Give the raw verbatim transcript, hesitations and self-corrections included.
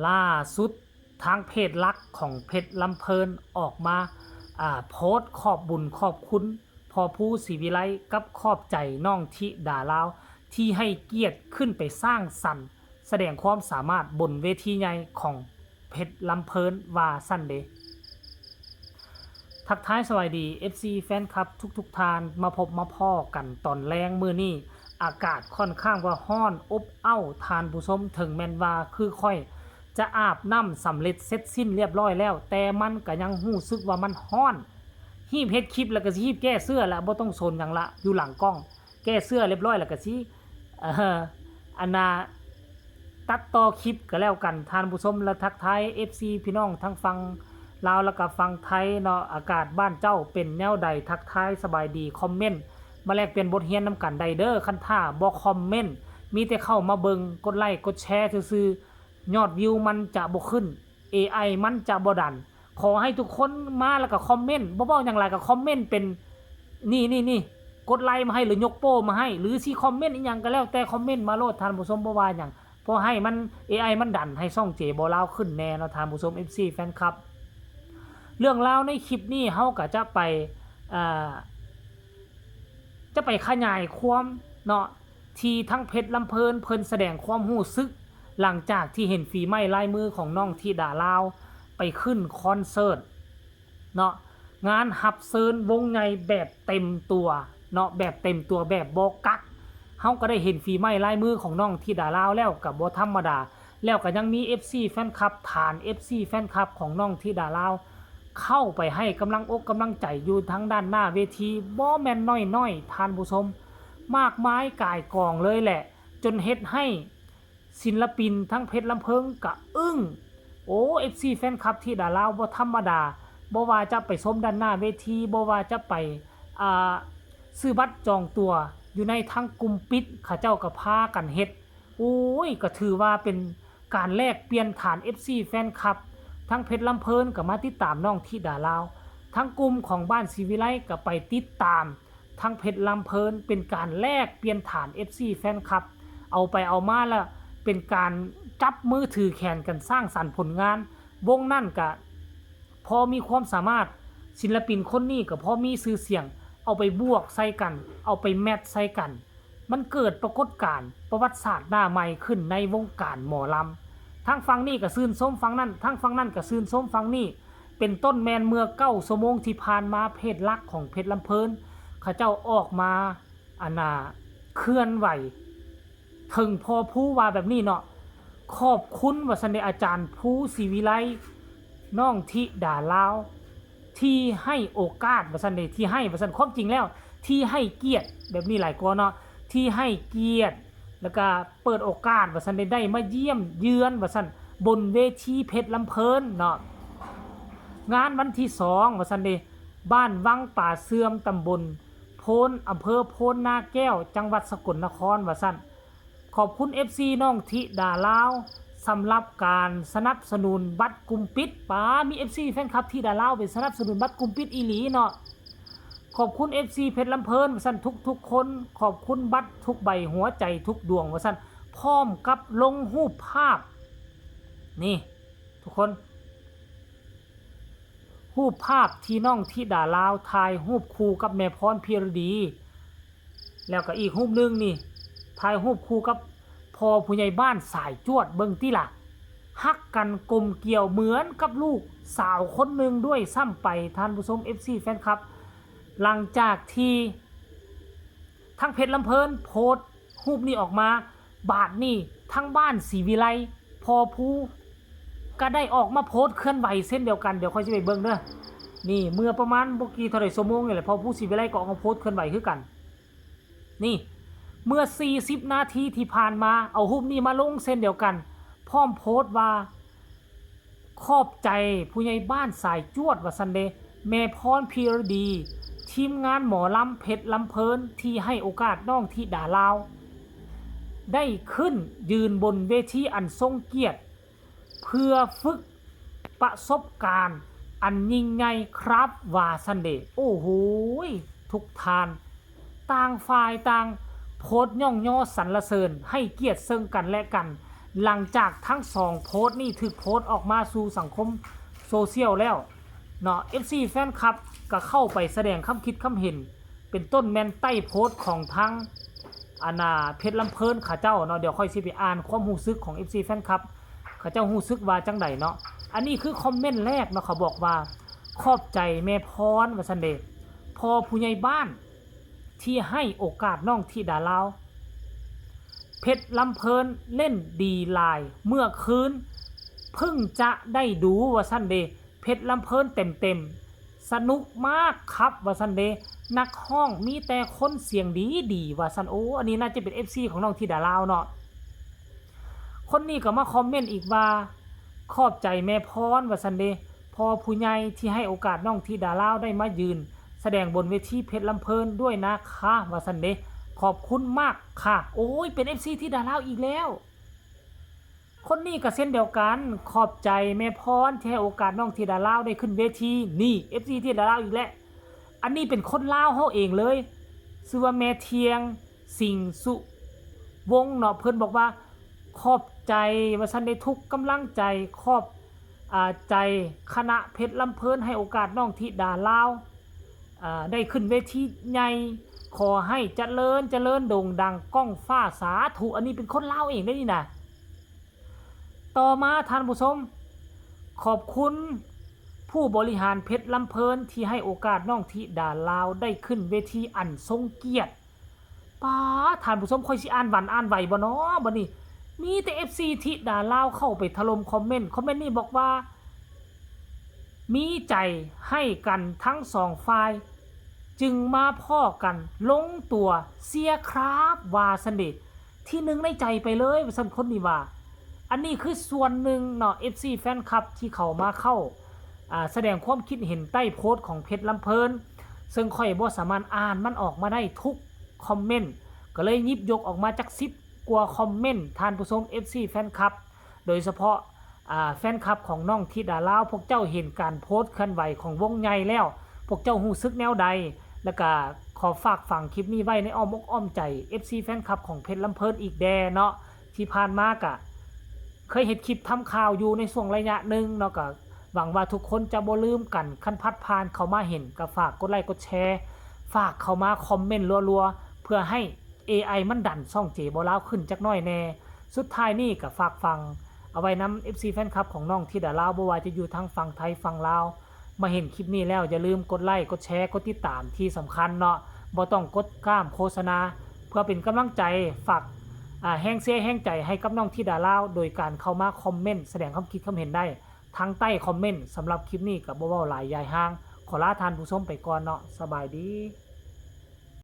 ล่าสุดทางเพจหลักของเพชรลำเพลินออกมา อ่า โพสต์ขอบบุญขอบคุณพ่อภูศรีวิไลกับขอบใจน้องธิดาลาว ที่ให้เกียรติขึ้นไปสร้างสรรค์แสดงความสามารถบนเวทีใหญ่ของเพชรลำเพลินว่าซั่นเด้ ทักทายสวัสดี เอฟซี แฟนคลับทุกๆท่าน มาพบมาพ้อกันตอนแลงมื้อนี้ อากาศค่อนข้างว่าฮ้อนอบอ้าวท่านผู้ชม ถึงแม่นว่าคือข้อยจะอาบน้ำสำเร็จเสร็จสิ้นเรียบร้อยแล้ว แต่มันก็ยังรู้สึกว่ามันฮ้อน รีบเฮ็ดคลิปแล้วก็สิรีบแก้เสื้อละ บ่ต้องสนหยังละ อยู่หลังกล้อง แก้เสื้อเรียบร้อยแล้วก็สิ เอ่อ อันน่ะ ตัดต่อคลิปก็แล้วกันท่านผู้ชม และทักทาย เอฟซี พี่น้องทั้งฝั่งลาวแล้วก็ฝั่งไทยเนาะ อากาศบ้านเจ้าเป็นแนวใด ทักทายสบายดี คอมเมนต์มาแลกเปลี่ยนบทเรียนนำกันได้เด้อ คันถ้าบ่คอมเมนต์ มีแต่เข้ามาเบิ่ง กดไลค์ กดแชร์ซื่อๆ ยอดวิวมันจะบ่ขึ้น เอไอ มันจะบ่ดัน ขอให้ทุกคนมาแล้วก็คอมเมนต์ บ่เว้าหยังหลายก็คอมเมนต์เป็น นี่ นี่ นี่ กดไลค์มาให้ หรือยกโป้มาให้ หรือสิคอมเมนต์อีหยังก็แล้วแต่ คอมเมนต์มาโลดท่านผู้ชม บ่ว่าหยัง เพราะให้มัน เอไอ มันดันให้ช่องเจบอลาวขึ้นแน่เนาะท่านผู้ชม เอฟซี แฟนคลับ เรื่องราวในคลิปนี้เฮาก็จะไป อ่า จะไปขยายความเนาะ ที่ทั้งเพชรลำเพลินเพิ่นแสดงความรู้สึก หลังจากที่เห็นฝีไม้ลายมือของน้องธิดาลาว ไปขึ้นคอนเสิร์ตเนาะ งานรับเชิญวงใหญ่แบบเต็มตัวเนาะ แบบเต็มตัวแบบบ่กัก เฮาก็ได้เห็นฝีไม้ลายมือของน้องธิดาลาวแล้วก็บ่ธรรมดา แล้วก็ยังมี เอฟซี แฟนคลับ ฐาน เอฟซี แฟนคลับของน้องธิดาลาว เข้าไปให้กำลังอกกำลังใจอยู่ทางด้านหน้าเวทีบ่แม่นน้อยๆ ท่านผู้ชม มากมายก่ายกองเลยแหละ จนเฮ็ดให้ศิลปินทั้งเพชรลำเพลินก็อึ้ง โอ้ เอฟซี แฟนคลับธิดาลาวบ่ธรรมดา บ่ว่าจะไปชมด้านหน้าเวที บ่ว่าจะไป อ่า ซื้อบัตรจองตั๋วอยู่ในทั้งกลุ่มปิด เขาเจ้าก็พากันเฮ็ด โอ้ย ก็ถือว่าเป็นการแลกเปลี่ยนฐาน เอฟซี แฟนคลับ ทั้งเพชรลำเพลินก็มาติดตามน้องธิดาลาว ทั้งกลุ่มของบ้านศรีวิไลก็ไปติดตามทั้งเพชรลำเพลิน เป็นการแลกเปลี่ยนฐาน เอฟซี แฟนคลับ เอาไปเอามาแล้วเป็นการจับมือถือแขนกันสร้างสรรค์ผลงาน วงนั่นก็พอมีความสามารถ ศิลปินคนนี้ก็พอมีชื่อเสียง เอาไปบวกใส่กัน เอาไปแมทช์ใส่กัน มันเกิดปรากฏการณ์ประวัติศาสตร์หน้าใหม่ขึ้นในวงการหมอลำ ทั้งฝั่งนี้ก็ชื่นชมฝั่งนั้น ทั้งฝั่งนั้นก็ชื่นชมฝั่งนี้ เป็นต้นแม่นเมื่อเก้าชั่วโมงที่ผ่านมา เพจหลักของเพชรลำเพลิน เขาเจ้าออกมา อันน่ะ เคลื่อนไหว ถึงพ่อภูว่าแบบนี้เนาะ ขอบคุณว่าซั่นเด้ อาจารย์ภูศรีวิไล น้องธิดาลาว ที่ให้โอกาสว่าซั่นเด้ ที่ให้ว่าซั่น ความจริงแล้ว ที่ให้เกียรติ แบบนี้หลายกว่าเนาะ ที่ให้เกียรติ แล้วก็เปิดโอกาสว่าซั่นเด้ ได้มาเยี่ยมเยือนว่าซั่น บนเวทีเพชรลำเพลินเนาะ งานวันที่สองว่าซั่นเด้ บ้านวังป่าเสื่อม ตำบลโพน อำเภอโพนนาแก้ว จังหวัดสกลนครว่าซั่น ขอบคุณ เอฟซี น้องธิดาลาว สำหรับการสนับสนุนบัตรกลุ่มปิด ป๊า มี เอฟซี แฟนคลับธิดาลาวไปสนับสนุนบัตรกลุ่มปิดอีหลีเนาะ ขอบคุณ เอฟซี เพชรลำเพลินว่าซั่นทุกๆคน ขอบคุณบัตรทุกใบ หัวใจทุกดวงว่าซั่น พร้อมกับลงรูปภาพ นี่ ทุกคน รูปภาพที่น้องธิดาลาวถ่ายรูปคู่กับแม่พรพีรดี แล้วก็อีกรูปหนึ่งนี่ ถ่ายรูปคู่กับพ่อผู้ใหญ่บ้านสายจวด เบิ่งติล่ะ ฮักกันกลมเกลียวเหมือนกับลูกสาวคนหนึ่งด้วยซ้ำไป ท่านผู้ชม เอฟซี แฟนคลับ หลังจากที่ทั้งเพชรลำเพลินโพสต์รูปนี้ออกมา บาดนี้ทั้งบ้านศรีวิไล พ่อภู ก็ได้ออกมาโพสต์เคลื่อนไหวเช่นเดียวกัน เดี๋ยวข้อยสิไปเบิ่งเด้อ นี่ เมื่อประมาณบ่กี่เท่าใดชั่วโมงนี่แหละ พ่อภูศรีวิไลก็ออกมาโพสต์เคลื่อนไหวคือกัน นี่ เมื่อสี่สิบนาทีที่ผ่านมา เอารูปนี้มาลงเช่นเดียวกัน พร้อมโพสต์ว่า ขอบใจผู้ใหญ่บ้านสายจวดว่าซั่นเด้ แม่พรพีรดี ทีมงานหมอลำเพชรลำเพลินที่ให้โอกาสน้องธิดาลาว ได้ขึ้นยืนบนเวทีอันทรงเกียรติ เพื่อฝึกประสบการณ์อันยิ่งใหญ่ครับว่าซั่นเด้ โอ้โหย ทุกท่าน ต่างฝ่ายต่างโพสต์ย่องยอสรรเสริญให้เกียรติซึ่งกันและกัน หลังจากทั้งสองโพสต์นี้ถูกโพสต์ออกมาสู่สังคมโซเชียลแล้วเนาะ เอฟซี แฟนคลับก็เข้าไปแสดงความคิดความเห็น เป็นต้นแม่นใต้โพสต์ของทั้งอันน่าเพชรลำเพลินเขาเจ้าเนาะ เดี๋ยวค่อยสิไปอ่านความรู้สึกของ เอฟซี แฟนคลับเขาเจ้ารู้สึกว่าจังใดเนาะ อันนี้คือคอมเมนต์แรกเนาะ เขาบอกว่า ขอบใจแม่พรว่าซั่นเด้ พ่อผู้ใหญ่บ้านที่ให้โอกาสน้องธิดาลาว เพชรลำเพลินเล่นดีหลายเมื่อคืน เพิ่งจะได้ดูว่าซั่นเด้ เพชรลำเพลินเต็มๆ สนุกมากครับว่าซั่นเด้ นักฮ้องมีแต่คนเสียงดีๆ ว่าซั่น โอ้ อันนี้น่าจะเป็น เอฟซี ของน้องธิดาลาวเนาะ คนนี้ก็มาคอมเมนต์อีกว่า ขอบใจแม่พรว่าซั่นเด้ พ่อผู้ใหญ่ที่ให้โอกาสน้องธิดาลาวได้มายืนแสดงบนเวทีเพชรลำเพลินด้วยนะคะว่าซั่นเด้ ขอบคุณมากค่ะ โอ้ย เป็น เอฟซี ธิดาลาวอีกแล้ว คนนี้ก็เช่นเดียวกัน ขอบใจแม่พรที่ให้โอกาสน้องธิดาลาวได้ขึ้นเวที นี่ เอฟซี ธิดาลาวอีกแล้ว อันนี้เป็นคนลาวเฮาเองเลย ชื่อว่าแม่เทียง สิงห์สุวงศ์เนาะ เพิ่นบอกว่า ขอบใจว่าซั่นเด้ ทุกกำลังใจ ขอบ อ่า ใจคณะเพชรลำเพลินให้โอกาสน้องธิดาลาว อ่า ได้ขึ้นเวทีใหญ่ ขอให้เจริญเจริญโด่งดังก้องฟ้าสาธุ อันนี้เป็นคนลาวเองเด้นี่นะ ต่อมาท่านผู้ชม ขอบคุณผู้บริหารเพชรลำเพลินที่ให้โอกาสน้องธิดาลาวได้ขึ้นเวทีอันทรงเกียรติ ป๊าด ท่านผู้ชม ค่อยสิอ่านหวันอ่านไหวบ่น้อบัดนี้ มีแต่ เอฟซี ธิดาลาวเข้าไปถล่มคอมเมนต์ คอมเมนต์นี้บอกว่า มีใจให้กันทั้งสองฝ่าย จึงมาพ้อกันลงตัว เชียร์ครับ ว่าซั่นเด้ ที่หนึ่งในใจไปเลยว่าซั่น คนนี้ว่า อันนี้คือส่วนหนึ่งเนาะ เอฟซี แฟนคลับที่เข้ามาเข้า อ่า แสดงความคิดเห็นใต้โพสต์ของเพชรลำเพลิน ซึ่งข้อยบ่สามารถอ่านมันออกมาได้ทุกคอมเมนต์ ก็เลยหยิบยกออกมาจักสิบกว่าคอมเมนต์ ท่านผู้ชม เอฟซี แฟนคลับ โดยเฉพาะ อ่า แฟนคลับของน้องธิดาลาว พวกเจ้าเห็นการโพสต์เคลื่อนไหวของวงใหญ่แล้ว พวกเจ้ารู้สึกแนวใด แล้วก็ขอฝากฝังคลิปนี้ไว้ในอ้อมอกอ้อมใจ เอฟซี แฟนคลับของเพชรลำเพลินอีกแด่เนาะ ที่ผ่านมาก็เคยเฮ็ดคลิปทำข่าวอยู่ในช่วงระยะหนึ่งเนาะ ก็หวังว่าทุกคนจะบ่ลืมกัน คันพัดผ่านเข้ามาเห็นก็ฝากกดไลค์กดแชร์ ฝากเข้ามาคอมเมนต์รัวๆ เพื่อให้ เอไอ มันดันช่องเจบ่าวลาวขึ้นจักหน่อยแน่ สุดท้ายนี้ก็ฝากฝังเอาไว้นำ เอฟซี แฟนคลับของน้องธิดาลาว บ่ว่าจะอยู่ทางฝั่งไทยฝั่งลาว มาเห็นคลิปนี้แล้วอย่าลืมกดไลค์กดแชร์กดติดตาม ที่สำคัญเนาะ บ่ต้องกดข้ามโฆษณา เพื่อเป็นกำลังใจ ฝาก อ่า แฮงเชียร์แฮงใจให้กับน้องธิดาลาว โดยการเข้ามาคอมเมนต์แสดงความคิดความเห็นได้ทางใต้คอมเมนต์ สำหรับคลิปนี้ก็บ่เว้าหลายยายห่าง ขอลาท่านผู้ชมไปก่อนเนาะ สบายดี